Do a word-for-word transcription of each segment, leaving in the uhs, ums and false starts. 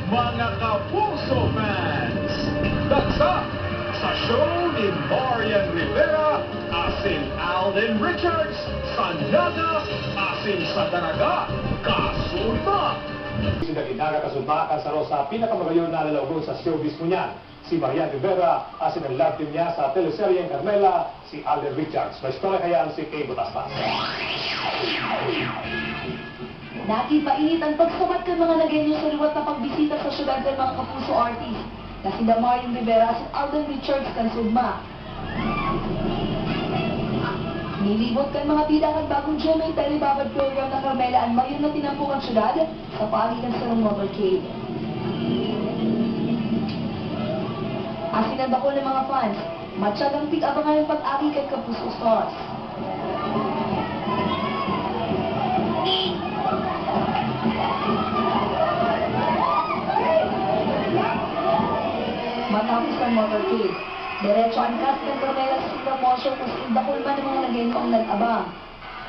Mga Kapuso fans, dagsa sa show ni Marian Rivera asin Alden Richards sa Naga asin sa Daraga, Kasulma. Si David Naga Kasulma kan saro sa pinakamagayon na lalaogon sa showbiz ngunyan, si Marian Rivera, asin ang love team niya sa teleseryeng Carmela, si Alden Richards. May istorya kaiyan si Kay Butastas. Nagin mainit an pagsabat kan mga Nagueño sa liwat na pagbisita sa syudad kan mga Kapuso artist na sinda Marian Rivera asin Alden Richards kan Sugma. Nilibot kan mga bida kan bagong G M A Telebabad program na Carmela an mayon na tinampo kan syudad sa paagi kan sarong motorcade. Asin an dakul na mga fans, matyagang pig-abangan an pag-agi kan Kapuso Stars. Matapos ang motorcade, diretso an cast kan Carmela sa Singapore Show, kung sain dakul man ang mga Nagueño ang nag-abang.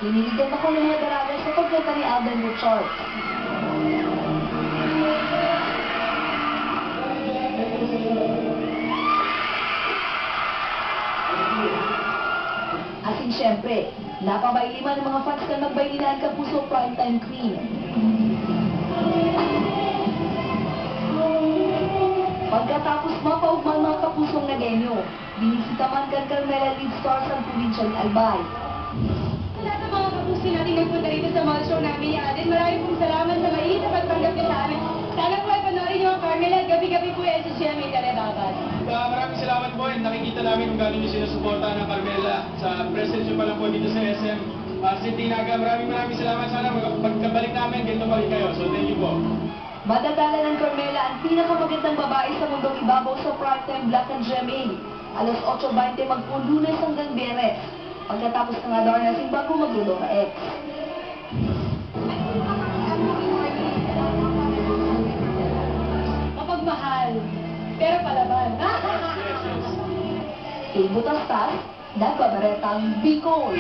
Kiniligan dakul na mga daraga sa pagkanta ni Alden Richards. Asin siyempre, napabailiman ang mga fans kan magbailinan Kapuso Primetime Queen. Pagkatapos mapaugma an mga Kapusong Nagueño, binisita man kan Carmela lead stars an probinsya ni Albay. Sa lahat ng mga Kapuso natin nagpunta rito sa mall show namin ni Alden, marami pong salamat sa mainit na pagtanggap niyo sa amin. Sana po ay panoorin niyo ang Carmela gabi-gabi po yan sa G M A Telebabad. Ah, maraming salamat po, and nakikita namin kung gaano niyo sinusuportahan ang Carmela. Sa presence niyo pa lang po dito sa S M, ah, City Naga, maraming, maraming salamat. Sana mag-, pagkabalik namin, ganito pa rin kayo. So, thank you po. Madadalan an Carmela, an pinakamagandang babae sa mundong ibabaw sa Primetime Block kan G M A. Alas otso baynte magpoon Lunes hanggang Biyernes. Pagkatapos kan Adarna, simbag ko magdodora X. Mapagmahal, pero palaban. Kay Butastas, Nagbabaretang Bicol.